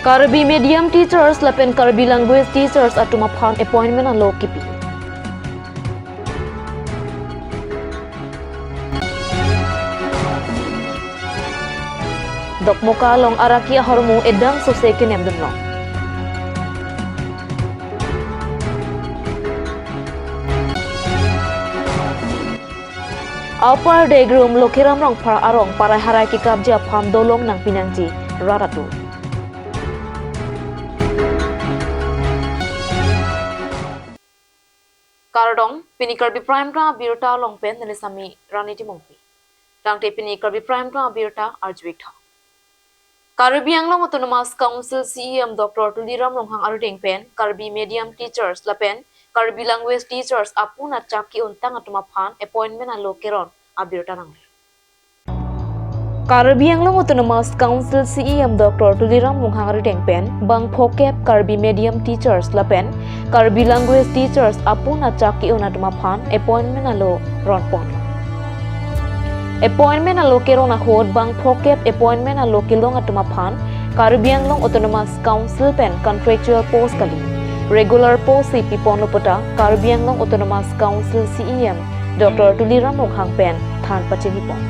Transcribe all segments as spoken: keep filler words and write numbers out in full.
Karbi medium teachers lapen Karbi language teachers atum aphan appointment alo kipi. Dokmoka along araki ahormu edang sose kenem dunlong. Upper Degrum Lokhiram Rongphar arong parai harai kekapji aphan dolong nangpi nangji rat atum. Kardom, pini Karbi Prime Time abirta along pen neli Sami Rani Timungpi. Tangte pini Karbi Prime Time abirta arjuik tha. Karbi Anglong Autonomous Council C E M Doctor Tuliram Ronghang arideng pen Karbi medium teachers lapen Karbi language teachers apun achak ke-untang atum aphan appointment alo keron abirta nangle. Karbi Anglong Autonomous Council C E M Doctor Tuliram Ronghang arideng pen bang phokep Karbi medium teachers lapen Karbi language teachers apun achak ke-un atum aphan appointment alo ronpon. Appointment alo keron ahut bang phokep appointment alo kelong atum aphan Karbi Anglong Autonomous Council pen contractual post kali, regular post si piponlo puta Karbi Anglong Autonomous Council C E M Doctor Tuliram Ronghang pen than pachinipon.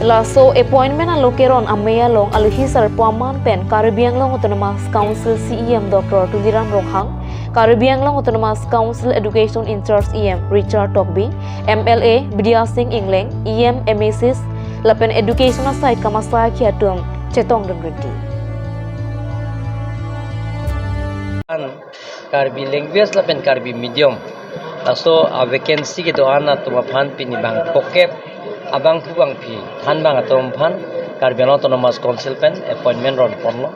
Laso appointment alo keron amei along alohi sarpo aman pen Karbi Anglong Autonomous Council C E M Doctor Tuliram Ronghang, Karbi Anglong Autonomous Council Education in-charge E M Richard Tokbi, M L A Bidya Sing Engleng, E M, M A Cs lapen education aside kamatha akhei atum chetongdun rinti. Karbi language lapen Karbi medium, laso a vacancy kedo-an atum aphan pini bang phokep abangphu bangphi thanbang atum aphan Karbi Anglong Autonomous Council pen appointment ronponlo.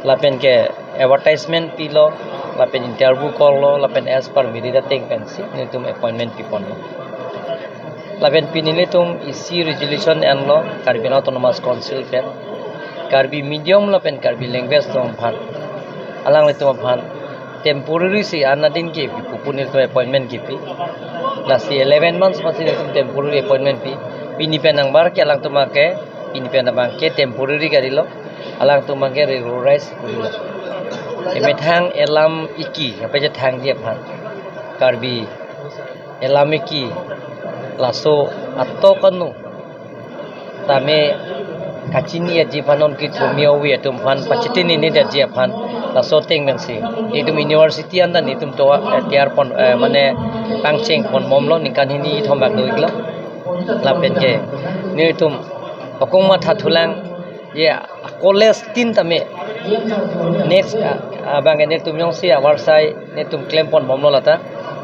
Lapen ke advertisement pilo, lapen interview call lo, lapen as per merit ateng pensi nelitum appointment piponlo. Lapen pini nelitum isi resolution enlo Karbi Anglong Autonomous Council pen, Karbi medium lapen Karbi language atum aphan, alanglitum aphan temporary si anadin ke pipu pu nelitum appointment kipi. Lasi eleven months masi nelitum temporary appointment pi. Pini pen nangbar ke alangtum ke, pini pen abang ke temporary kalilo, alangtum abang ke regularize kalilo. Emethang elam iki, apa je thangji aphan, Karbi elam iki, laso atok anu tame kachini aji aphan, non kithromi avi atum aphan pachitini ni daji aphan, laso ateng pensi nelitum university anta nelitum to, eh, tiar pon, eh, mane pangcheng ponbomlo, ningkan hini thom bak do-iklo. Lapen ke nelitum okong matha thulang, ye a college tin tame next, ah, abang ke nelitum jongsi avarsai nelitum klem ponbomlo, lata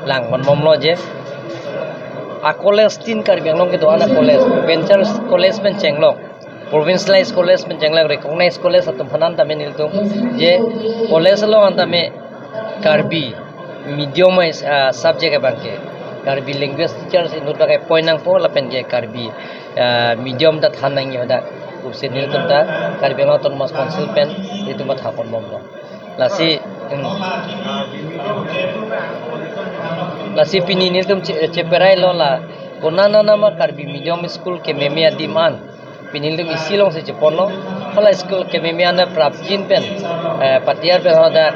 lang ponbomlo je a college tin Karbi Anglong kedo-an a college, venture college pen chenglok, provincialized college pen chenglok, recognized college atum aphan an tame nelitum je college along an tame Karbi medium wise, ah, subject abang ke Karbi language teachers inut bak appoint nangpo lapen ke Karbi, ah, medium ta than nangji hadak pusi nelitum ta Karbi Anglong Autonomous Council pen nelitum ta tha ponbomlo. Lasi, hmm. Lasi pini nelitum che-, cheperailo la konat nana ma Karbi medium school kememe adim an. Pini nelitum isi alongsi cheponlo. Hala school kememe an prapjin pen, eh, patiar pen hadak,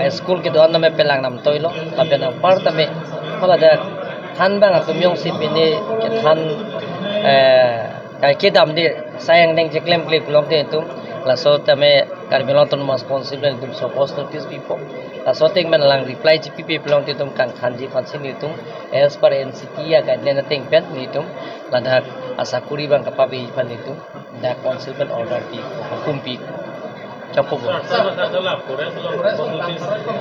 eh, school kedo-an tame pelang namtoilo. Lapen anpar tame hala dak thanbang atum jongsi pini kethan, eh, kai kedam de sayang deng cheklem kle pulote nelitum, laso tame Karbi Anglong Autonomous Council pen nelitum show cause notice pipo. Laso ateng pen alang reply chipipe pulote nelitum kangthanji aphansi nelitum as per N C T a guideline ateng pen nelitum ladak asakuri bang kapaveji aphan nelitum dak council pen order pi, hukum pi. Chokpo bo.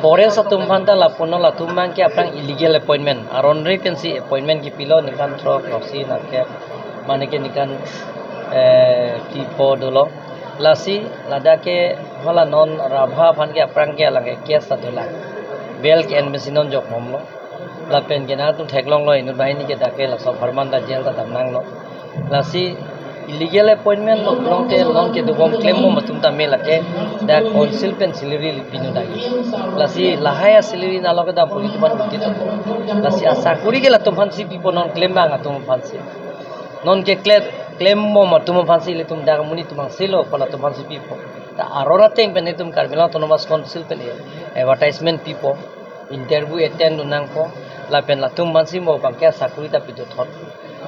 Forest atum aphan ta lapunon, latum abang ke aphrang illegal appointment. Aron re pensi appointment kipilo, ningkan throk, throksi, ningkan, mane ke ningkan, eh, phli pho dolo. Lasi ladak ke hala non Rabha aphan ke aphrang ke alang ke case ta dolang. Bail ke-en pensi non jokbomlo. Lapen ke nangtum theklonglo, inut banghini ke dak ke laso apharman ta jail ta damnanglo. Lasi illegal appointment pulote non kedobom klembom atum tame lake dak council pen salary pinu dagi. Lasi lahai a salary nalo kedam puli tuman udit atum. Lasi asakuri ke latum aphansi pipo, non klembang atum aphansi. Non keklet klembom atum aphansi ilitum dak amonit atum angselo, pala atum aphansi pipo. Ta aron ateng pen itum Karbi Anglong Autonomous Council pen advertisement pipo, interview attend nangpo, lapen latum aphansi mo abangke asakuri ta pidothot.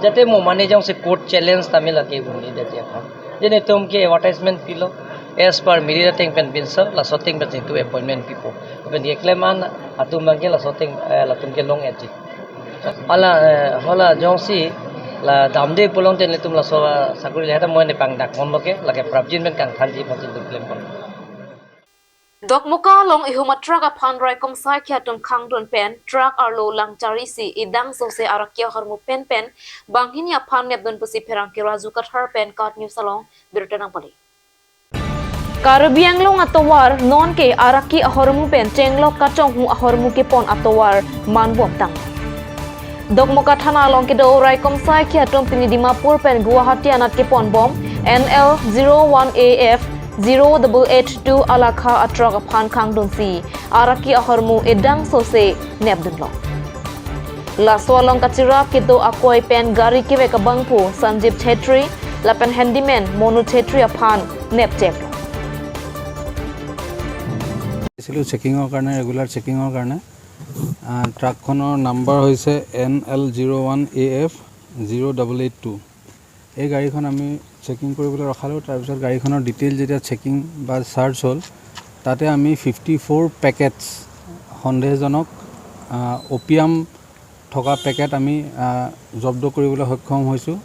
Jate mo mane jongsi court challenge tame lake un-e jate aphan. Je netum ke advertisement pilo, as per merit ateng pen pinso, laso ateng pen itum appointment pipo. Lapen keklem an atum abangke laso ateng, eh, latum ke long-etji. Hala, eh, hala jongsi la damde pulote netum laso asakuri le heta mo nepangdak ponlo ke, lake prapjin pen kangthanji aphansi itum klempon. Dokmoka along ihum a-truck aphan raikom saikhia atum khangdun pen truck arlo langchari si edang sose araki ahormu pen pen banghini aphan nepdun pusi pherangke Raju Kathar pen KAT News along birta nangpale. Karbi Anglong atovar nonke araki ahormu pen chenglok kachonghu ahormu kepon atovar manbomtang. Dokmoka thana along kedo raikom saikhia atum pini Dimapur pen Guwahati anat keponbom N L zero one A F zero double eight two alakha a-truck aphan khangdunsi araki ahormu edang sose nepdunlo. Laso along kachirap kedo akoi pen gari kevek abangphu Sanjeev Chhetri lapen handyman Monu Chhetri aphan nepcheklo. আহিছিলোঁ চেকিঙৰ কাৰণে, ৰেগুলাৰ চেকিঙৰ কাৰণে। আহ, ট্ৰাকখনৰ নাম্বাৰ হৈছে N L zero one A F zero double eight two। এই গাড়ীখন আমি চেকিং কৰিবলৈ ৰখালোঁ। তাৰপিছত গাড়ীখনৰ ডিটেইল যেতিয়া চেকিং বা চাৰ্চ হ'ল, তাতে আমি ফিফটি ফ'ৰ পেকেটছ সন্দেহজনক, আহ, অপিয়াম থকা পেকেট আমি, আহ, জব্দ কৰিবলৈ সক্ষম হৈছোঁ।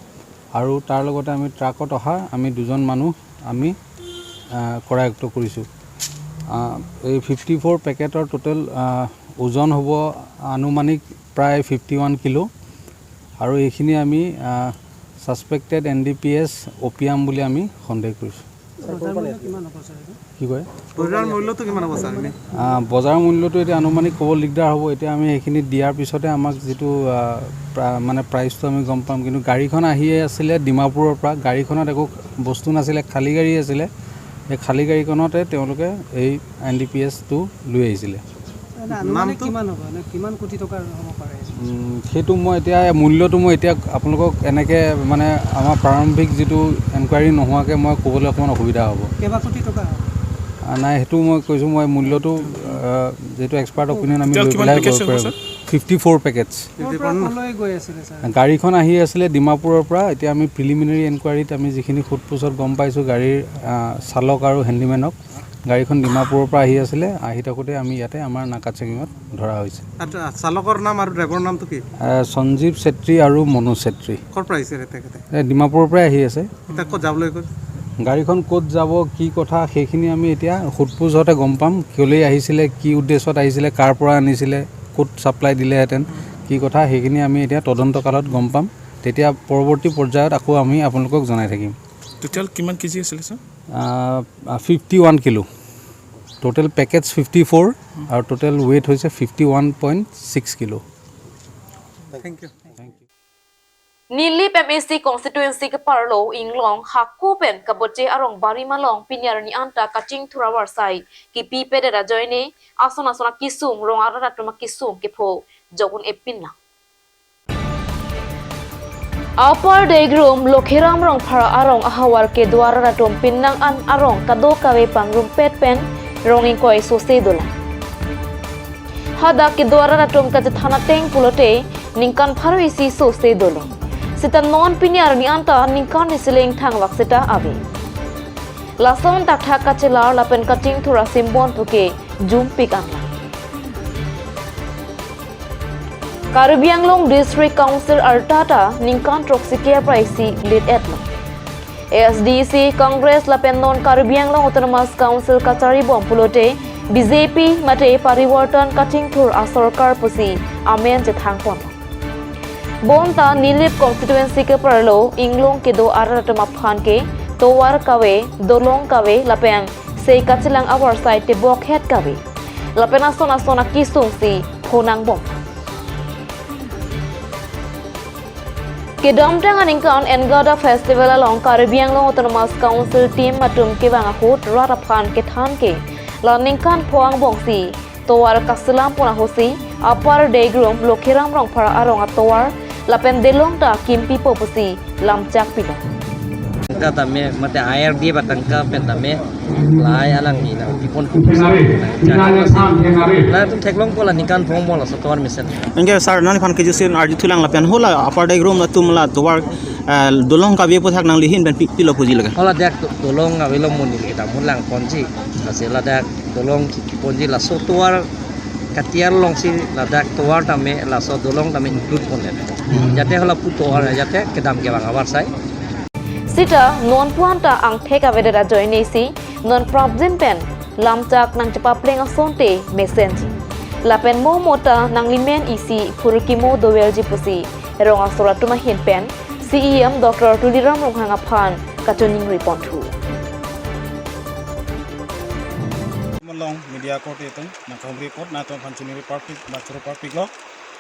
আৰু তাৰ লগতে আমি ট্ৰাকত অহা আমি দুজন মানুহ আমি, আহ, কৰায়ত্ত কৰিছোঁ। আহ, এই ফিফটি ফ'ৰ পেকেটৰ টোটেল, আহ, ওজন হ'ব আনুমানিক প্ৰায় ফিফটি ওৱান কিলো। আৰু এইখিনি আমি, আহ, suspected N D P S opium বুলি আমি সন্দেহ কৰিছোঁ। বজাৰ মূল্য কিমান হ'ব, ছাৰ, এইটো? কি কয়? বজাৰ মূল্যটো কিমান হ'ব, ছাৰ, এনেই? আহ, বজাৰ মূল্যটো এতিয়া আনুমানিক ক'ব দিগদাৰ হ'ব। এতিয়া আমি সেইখিনি দিয়াৰ পিছতে আমাক যিটো, আহ, প্ৰা-, মানে, প্ৰাইচটো আমি গম পাম। কিন্তু গাড়ীখন আহিয়ে আছিলে ডিমাপুৰৰ পৰা, গাড়ীখনত একো বস্তু নাছিলে, খালী গাড়ী আছিলে। এই খালী গাড়ীখনতে তেওঁলোকে এই এন ডি পি এছটো লৈ আহিছিলে। নাই, আনুমানিক নামটো? কিমান হ'ব? এনে কিমান কোটি টকাৰ হ'ব পাৰে? উম, সেইটো মই এতিয়া, মূল্যটো মই এতিয়া আপোনালোকক এনেকে, মানে, আমাৰ প্ৰাৰম্ভিক যিটো এনকুৱাৰী নোহোৱাকে মই ক'বলৈ অকণমান অসুবিধা হ'ব। কেইবা কোটি টকা হ'ব? আ, নাই, সেইটো মই কৈছোঁ, মই মূল্যটো, আ, যিহেতু এক্সপাৰ্ট অপিনিয়ন আমি টোটেল লৈ কিমান পেলাই পেকেজ ক'ব হ'ব, পাৰিম। ছাৰ? Fifty four packets. ক'ৰ পৰা ক'লৈ গৈ আছিলে, ছাৰ? গাড়ীখন আহি আছিলে ডিমাপুৰৰ পৰা। এতিয়া আমি প্ৰিলিমিনেৰী এনকুৱাৰীত আমি যিখিনি সোধ পোছত গম পাইছোঁ, গাড়ীৰ, আ, চালক আৰু হেণ্ডিমেনক, গাড়ীখন ডিমাপুৰৰ পৰা আহি আছিলে, আহি থাকোঁতে আমি ইয়াতে আমাৰ নাকা চেকিঙত ধৰা হৈছে। আচ্ছা, চালকৰ নাম আৰু ড্ৰাইভাৰৰ নামটো কি? এ, সঞ্জীৱ চেত্ৰী আৰু মনোজ চেত্ৰী। ক'ৰ পৰা আহিছিলে তেখেতে? এ, ডিমাপুৰৰ পৰাই আহি আছে। এতিয়া ক'ত যাবলৈ গ'ল? গাড়ীখন ক'ত যাব, কি কথা, সেইখিনি আমি এতিয়া সোধ পোছ হওঁতে গম পাম। কেলৈ আহিছিলে, কি উদ্দেশ্যত আহিছিলে, কাৰ পৰা আনিছিলে, ক'ত ছাপ্লাই দিলেহেঁতেন, কি কথা, সেইখিনি আমি এতিয়া তদন্ত কালত গম পাম। তেতিয়া পৰৱৰ্তী পৰ্যায়ত আকৌ আমি আপোনালোকক জনাই থাকিম। টোটেল কিমান কেজি আছিলে, ছাৰ? আহ, আহ, fifty one kilo. Total packets fifty four আৰু টোটেল ৱেইট হৈছে fifty one point six kilo. Thank you. Nilip M A C constituency keparlo inglong hako pen kaboche arong bari malong pini arni anta kachingthur avarsai kipipedet ajoine ason ason akisung rong arat atum akisung kepho jokun epin lang. Upper Degrum Lokhiram Rongphar arong ahavar kedo arat atum pinnang an arong kadokave pangrumpet pen rong ingkoi sose dolang. Hadak kedo arat atum kachethan ateng pulote ningkan pharo isi sose dolo. Seta non pini arni anta ningkan isi le ingthang vak seta ave. Lason thakthak kachelar lapen kachingthur asimbon puke jumpik anlang. Karbi Anglong District Council arta ta ningkan throksi ke apraisi lit-etlo. A S D C Congress lapen non Karbi Anglong Autonomous Council kachari bom pulote B J P mate Parivartan kachingthur asorkar pusi amen chethangpon. Bonta Nilip constituency keparlo inglong kedo arat atum aphan ke tovar kave, dolong kave lapen sei kachelang avarsai tebokhet kave. Lapen ason ason akisung si phonang bom. Kedamtang aningkan Engada Festival along Karbi Anglong Autonomous Council team atum kevang ahut rat aphan kethan ke la ningkan pho angbong si tovar kaselam pon ahut si Upper Degrum Lokhiram Rongphar arong atovar lapen dolong ta kimpipo pusi lamchak pilo. Tame mate I R D A ba tangka pen tame lahai alangli nangpipon pu. Nangtum theklongpo la ningkan phongo laso tovar mesen. Anke sir, nangliphan kejutsi arjuthulang lapen hala Upper Deigrum atum la tovar, eh, dolong kave aphuthak nangli ahin pen pi, pilo puji lake. Hala dak do-, dolong avelo monit kedam hon langponji. Lasi ladak dolong kiponji, laso tovar katiar alongsi ladak tovar tame laso dolong tame include pondet. Jate hala pu tovar jate kedam kevang avarsai. Sita non puan ta angthek avedet ajoine si non prapjin pen lamchak nangchepapleng asonte mesenji. Lapen mo mo ta nanglimen isi phurkimo doverji pusi rong asor atum ahin pen C E M Doctor Tuliram Ronghang aphan kachiningri ponthu. Malong media korte atum nangkahumri apot nangtumphan chiningri parpik ba choro parpiklo.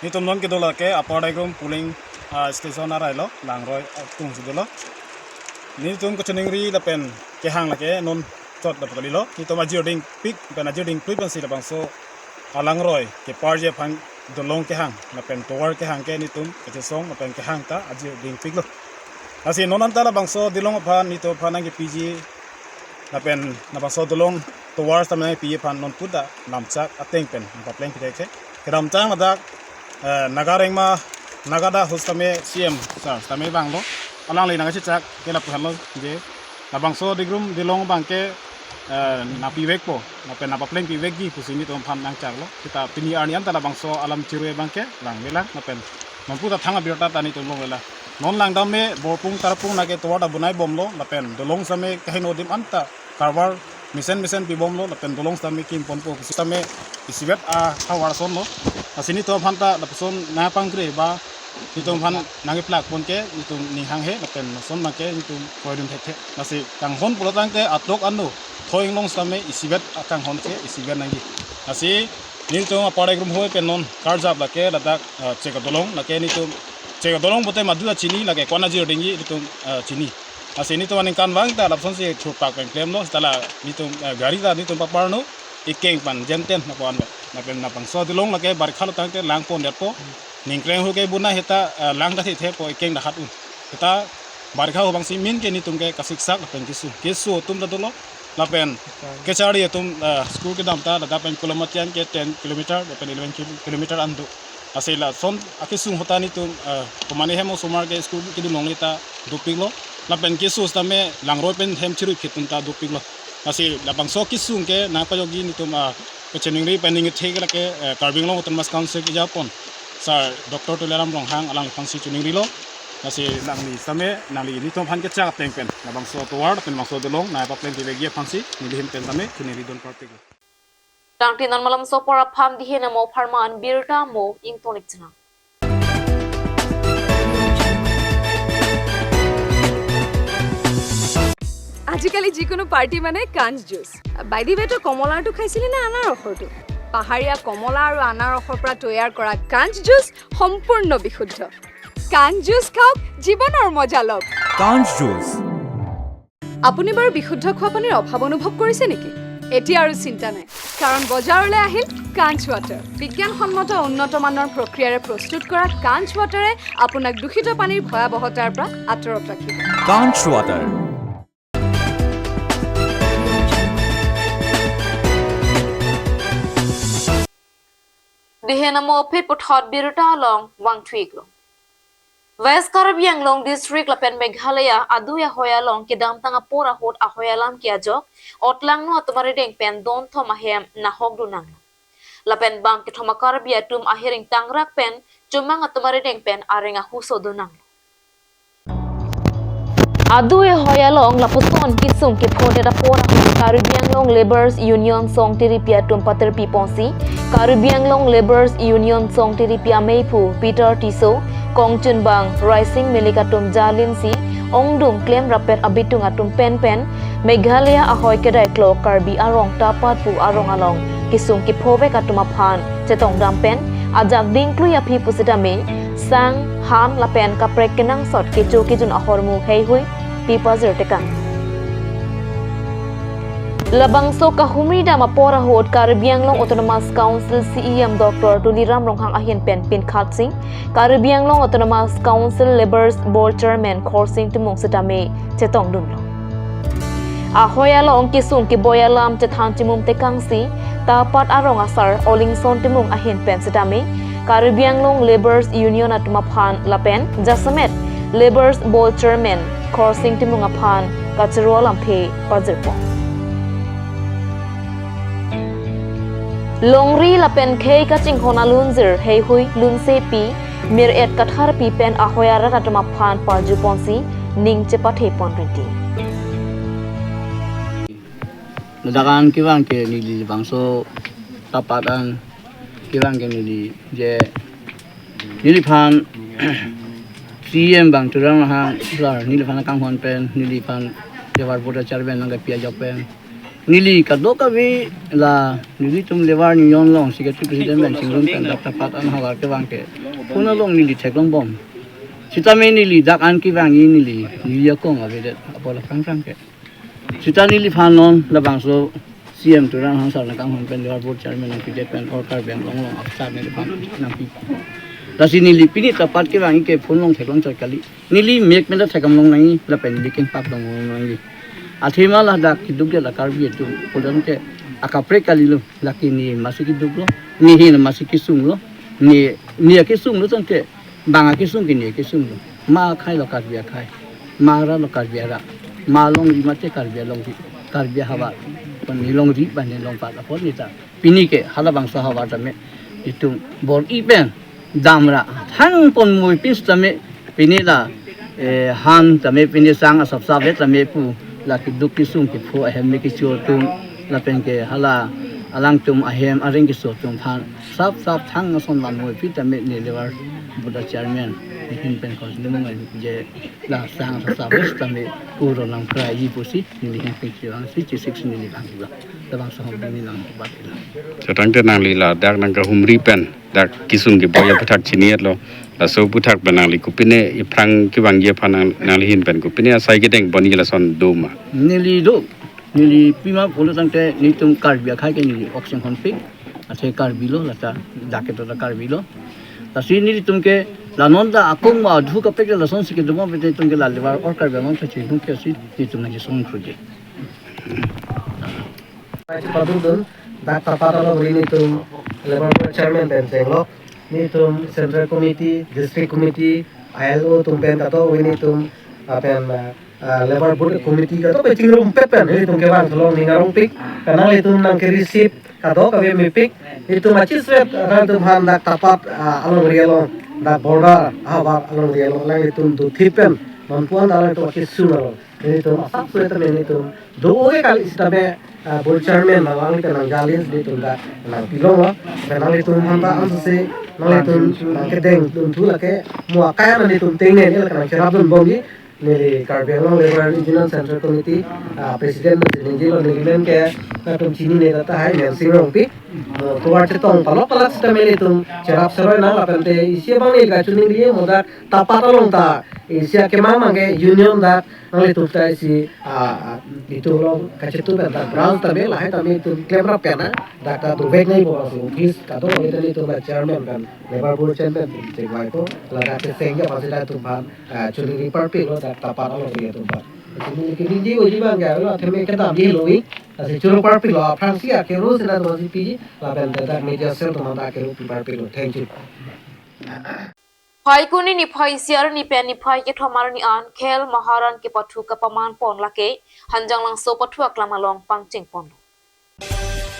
Nelitum non kedo lake Upper Deigrum polling, ah, station arailo, Langroi, ah, atum si dolo. Nelitum kachiningri lapen kehang lake non chot dapat kalilo. Nelitum ajir dingpik, pen ajir dingpik pensi labangso a Langroi keparji aphan dolong kehang, lapen tovar kehang ke nelitum kachesong, lapen kehang ta ajir dingpiklo. Lasi non anta labangso dolong aphan, nelitum aphan nangkepiji, lapen labangso dolong tovar tame nangkepi aphan non puta lamchak ateng pen nangpapleng pidek the. Kedamtang ladak, eh, Naga Rengma, Naga da hus tame C M sir tame vanglo. Alangli nangkachechak ke lapu henlo je labangso Deigrum dolong abangke, eh, nangpivekpo, lapen nangpapleng pivekji pusi nelitum aphan nangchaklo. Sita pini arni anta labangso alam chirui abangke langvelang, lapen non puta thang abirta ta nelitum longvelang. Non langdam me borpung tarpung nake tovar ta bonai bomlo, lapen dolong tame kaheno adim anta karvar mesen mesen pibomlo, lapen dolong tame kimponpo, sitame isivet ahavar asonlo. Lasi nelitum aphan ta lapuson nangpangkre ba nelitum aphan nangkeplak ponke nelitum ning hanghe, lapen lason abangke nelitum kroidun thekthe. Lasi kanghon pulo tangte atok ano thoi inglong tame isivet akanghon ke isivet nangji. Lasi nelitum Upper Deigrum hoi pen non karjap lake ladak, eh, Chek adolong, lake nelitum Chek adolong pute madu ta chini, lake ko-an ajir dingji nelitum, eh, chini. Lasi nelitum aningkanvang ta lapusonsi thurpak pen klemlo, sita la nelitum, eh, gari ta nelitum paparno, ikeng pen jenten na ko-an pen. Lapen labangso dolong lake barikha lo tangte langpondetpo. Ningkreng ho ke buna heta, eh, lang ta thethepo ikeng dahat un. Heta barikha ho abangsi min ke nelitum ke kasiksak lapen keso. Keso atum ta dolo. Lapen kacharli atum, eh, school kedam ta ladak pen Kolomatiang ke ten kilometer, lapen eleven kil-, kilometer an do. Lasi lason akesung ahut ta nelitum, eh, komane hem osomar ke school kedun longle ta dopiklo. Lapen keso tame Langroi pen hem chirui phit atum ta dopiklo. Lasi labangso kesung ke nangpajokji nelitum, ah, kachiningri pen ning thek lake, eh, Karbi Anglong Autonomous Council kejapon sir Doctor Tuliram Ronghang alangliphansi chiningrilo. Lasi nangli tame nangli nelitum aphan kechak ateng pen labangso tovar pen labangso dolong nangpapleng pivekji aphansi neli ahin pen tame chiningridun parpiklo. Tangte non malom sopor aphan dihen amo apharman birta mo ingtonik chenam. আজিকালি যিকোনো পাৰ্টি মানে কাঞ্চ juice. By the ৱে, তই কমলাৰটো খাইছিলি নে আনাৰসৰটো? পাহাৰীয়া কমলা আৰু আনাৰসৰ পৰা তৈয়াৰ কৰা কাঞ্চ জুচ সম্পূৰ্ণ বিশুদ্ধ। কাঞ্চ জুচ খাওক, জীৱনৰ মজা লওক। কাঞ্চ জুচ। আপুনি বাৰু বিশুদ্ধ খোৱা পানীৰ অভাৱ অনুভৱ কৰিছে নেকি? এতিয়া আৰু চিন্তা নাই, কাৰণ বজাৰলৈ আহিল কাঞ্চ ৱাটাৰ। বিজ্ঞানসন্মত উন্নত মানৰ প্ৰক্ৰিয়াৰে প্ৰস্তুত কৰা কাঞ্চ ৱাটাৰে আপোনাক দূষিত পানীৰ ভয়াৱহতাৰ পৰা আঁতৰত ৰাখিব। কাঞ্চ water. Dihen amo aphi puthot birta along vangthuiklo. West Karbi Anglong District lapen Meghalaya adui ahoi along kedamtang apor ahut ahoi alam ke-ajok otlangno atum arideng pen don thom ahem nahok dun nanglo. Lapen bang kethom a-Karbi atum ahiring tangrak pen chomang atum arideng pen areng ahuso dun nanglo. Adui ahoi along lapuson kesung kephodet apor ahut Karbi Anglong Labourers Union Songtiripi atum patirpi ponsi, Karbi Anglong Labourers Union Songtiripi ameiphu Peter Tisso, kongchunbang Raising Milik atum jalinsi ongdung klem rapet abitung atum penpen Meghalaya ahoi kedai klo Karbi arong Tapat pu arong along kesung kephovek atum aphan chetongdam pen ajak dingklui aphi pusitame sang, han lapen kaprek kenangsot kecho kejun ahormu heihui pipajir tekang. Labangso kahumri dam apor ahut Karbi Anglong Autonomous Council C E M Doctor Tuliram Ronghang ahin pen pinkhat si Karbi Anglong Autonomous Council Labour Board Chairman Khorsing Timung sitame chetongdunlo. Ahoi along kesung keboi alam chethan chimum tekangsi Tapat arong asar Olingson Timung ahin pen sitame Karbi Anglong Labour Union atum aphan lapen jasemet Labour Board Chairman Khorsing Timung aphan kachoro lamthe pajirpon. Longri lapen khei kachinghon alunjir heihui lunsepi mir-et katharpi pen ahoi arat atum aphan parjuponsi ning chepathepon rinti. Ladak an kevang ke neli bangso Tapat an kevang ke neli je neliphan C E M bang Tuliram Ronghang sir neliphan kanghon pen neliphan Labour Board Chairman nangkepi ajok pen neli kadokave la nelitum Labour Union along Secretary President pen chingrum pen dak Tapat an havar kevang ke puna along neli theklongbom. Sitame neli dak an kevang i neli neli akong avedet apor aphrang phrang ke. Sita neliphan non labangso C E M Tuliram Ronghang sir nangkanghon pen Labour Board Chairman nangpidet pen or Karbi Anglong along apsar neliphan nangpi. Lasi neli pini Tapat kevang i ke phone along theklong chot kali. Neli mek pen ta thekdam long nangji lapen neli kengpak dam long nangji. Athema ladak keduk ke la Karbi atum pulang ke akaprek kalilo, lake ne masi keduklo, ne hin masi kesunglo, ne ne kesunglo tangte bang akesung ke ne kesunglo. Ma akhai lo Karbi akhai, ma arat lo Karbi arat, ma longri mate Karbi alongri, Karbi ahavar, kon ne longri ba ne longpat apot ne ta. Pini ke halabangso havar tame itum bor-i pen damra thangpon mui pin sitame pini la, eh, han tame pini sang asap save tame pu la keduk kesung kepho ahem me kecho atum lapen ke hala alangtum ahem areng keso atum aphan sap sap thang ason lam mui pi tame ne Labour Board Chairman ne hin pen Khorsing Timung je la sang asap save tame puro lam krai ji pusi ne hin pen kevang si chisik si ne bang kevang. Labangso hom pini nangbat ilo. Chetangte nangli ladak nangkahumri pen dak kesung keboi aputhak chini-etlo. Laso aputhak pen nangli kopine iphrang kevangji aphan nang, nangli hin pen kopine asai kedeng ponji lason do ma? Neli do. Neli pima pulo tangte netum Karbi akhai ke neli ok chinghonpik. Athe Karbi lo lata dak ke ta Karbi lo. Lasi netum ke la non ta akung ma dhu kapek lasonsi kedoma pete netum ke la Labour or Karbi Anglong ta chingrum ke si netum nangkesung proje. Pai padukdun, dak Tapat alongri netum Labour Board Chairman pen chenglok, netum Central Committee, District Committee, I L O atum pen kadokave netum, ah, pen, ah, ah, Labour Board Committee kadokave chingrumpet pen netum kevang tholong ning arongpik, pen nanglitum nangke-receive kadokave mepik, netum achisvet, ah, netum aphan dak Tapat, ah, alongri along, dak border, ah, ahavar alongri along, nanglitum dothip pen, non puan dak nanglitum akesung along. Netum asap sue tame netum do-o ke kali sitame, ah, Board Chairman nanglang ke nangjalin netum dak nangpilonglo. Pen nanglitum aphan ta ansose nanglitum nangkedengdunthu lake mo akai ma netum tengne ne lake nangcherapdunbomji. Neli Karbi Anglong Labour Union Central Committee, ah, President nangchiningje lo neli men ke latum chinine tahai Mensing Rongpi. Mo tovar chetong palok palak sitame netum cherap seroi nang lapen te isi abang neli kachiningje mo dak Tapat along ta isi akemang mang ke union dak nanglitum ta isi, ah, ah, itum along kachetu pen ta branch tame lahai tame itum klemrap pen na dak ta dovek nai bo si office kadokave ta netum ta chairman pen Labour Board chairman pen chevai ko ladak ke sengja pasi dak atum aphan, ah, chuningri parpiklo dak Tapat alongri atum aphan. Isi neli keningje oji abang ke lo atheme kedam di lo i. Lasi choro parpiklo aphrangsi akero sina atum si piji lapen dak media cell atum ta akero pi parpiklo. Thank you. Phaikuni niphai isi arni pen niphai kethom arni an Khel Maharam kepathu kapaman pon lake Hanjanglangso pathu aklam along pangcheng pon.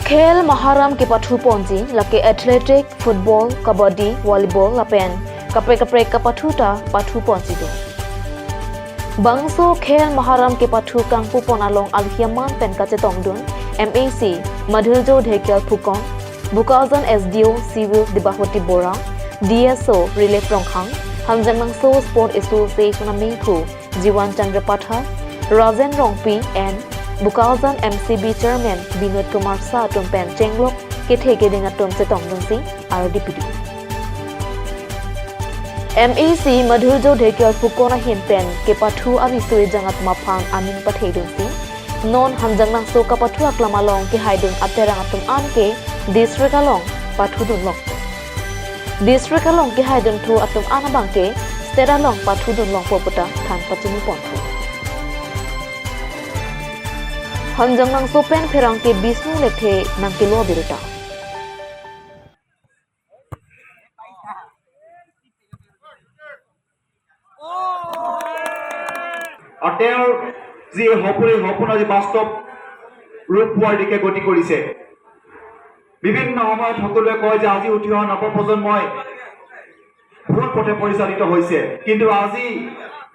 Khel Maharam kepathu ponji lake athletic, football, kabaddi, volleyball lapen kaprek kaprek kapathu ta pathu ponji do. Bangso Khel Maharam kepathu kangpu pon along alhi aman pen kachetongdun M A C Madhurjo Dhekal Phukan, Bokajan S D O Civil Debahoti Bora, D S O Rilep Ronghang, Hanjanglangso Sport Association amekhu Jiwan Chandra Pathak, Rajen Rongpi and Bokajan M C B Chairman Binod Kumar Saha atum pen chenglok kethe keding atum chetongdunsi ardi pidu. M A C Madhurjo Dhekal Phukan ahin pen kepathu avisui jang atum aphan aning pathedunsi Non Hanjanglangso kapathu aklam along kehaidun aterang atum an ke district along pathudun long. District along kehaidunthu atum an abang ke state along pathudun longpo puta than pachini ponthu. Hanjanglangso pen pherangke Bisnu Lekthe nangkelo abirta. আৰু তেওঁৰ যি সপোন, এই সপোন আজি বাস্তৱ ৰূপ পোৱাৰ দিশে গতি কৰিছে। বিভিন্ন সময়ত সকলোৱে কয় যে আজি উঠি অহা নৱপ্ৰজন্মই ভুল পথে পৰিচালিত হৈছে, কিন্তু আজি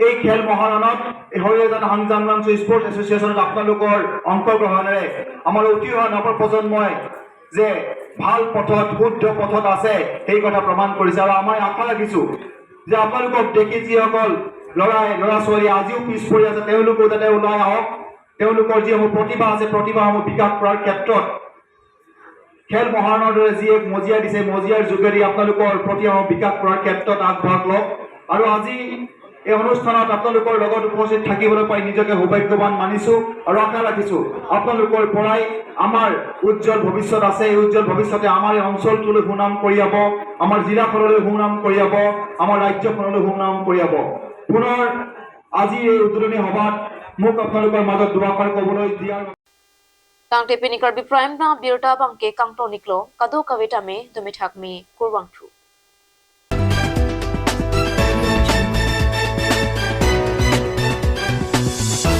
এই খেল মহাৰণত এই হৰিয়ানা হাংজাংলাংচু স্পৰ্টছ এছ'চিয়েশ্যনত আপোনালোকৰ অংশগ্ৰহণেৰে আমাৰ উঠি অহা নৱপ্ৰজন্মই যে ভাল পথত, শুদ্ধ পথত আছে, সেই কথা প্ৰমাণ কৰিছে। আৰু আমাৰ আশা ৰাখিছো যে আপোনালোকক দেখি যিসকল ল'ৰাই, ল'ৰা ছোৱালী আজিও পিছ পৰি আছে, তেওঁলোকেও যাতে ওলাই আহক, তেওঁলোকৰ যিসমূহ প্ৰতিভা আছে, প্ৰতিভাসমূহ বিকাশ কৰাৰ ক্ষেত্ৰত খেল মহাৰণৰ দৰে যি এক মজিয়া দিছে, মজিয়াৰ যোগেদি আপোনালোকৰ প্ৰতিভাসমূহ বিকাশ কৰাৰ ক্ষেত্ৰত আগভাগ লওক। আৰু আজি এই অনুষ্ঠানত আপোনালোকৰ লগত উপস্থিত থাকিবলৈ পাই নিজকে সৌভাগ্যৱান মানিছো আৰু আশা ৰাখিছো আপোনালোকৰ পৰাই আমাৰ উজ্জ্বল ভৱিষ্যত আছে। এই উজ্জ্বল ভৱিষ্যতে আমাৰ এই অঞ্চলটোলৈ সুনাম কঢ়িয়াব, আমাৰ জিলাখনলৈ সুনাম কঢ়িয়াব, আমাৰ ৰাজ্যখনলৈ সুনাম কঢ়িয়াব। পুনৰ আজি এই উদ্বোধনী সভাত মোক আপোনালোকৰ মাজত দুআষাৰ ক'বলৈ দিয়াৰ Tangte pini Karbi Prime Time abirta abang ke kangton iklo, kadokave tame dome thakme kurvangthu.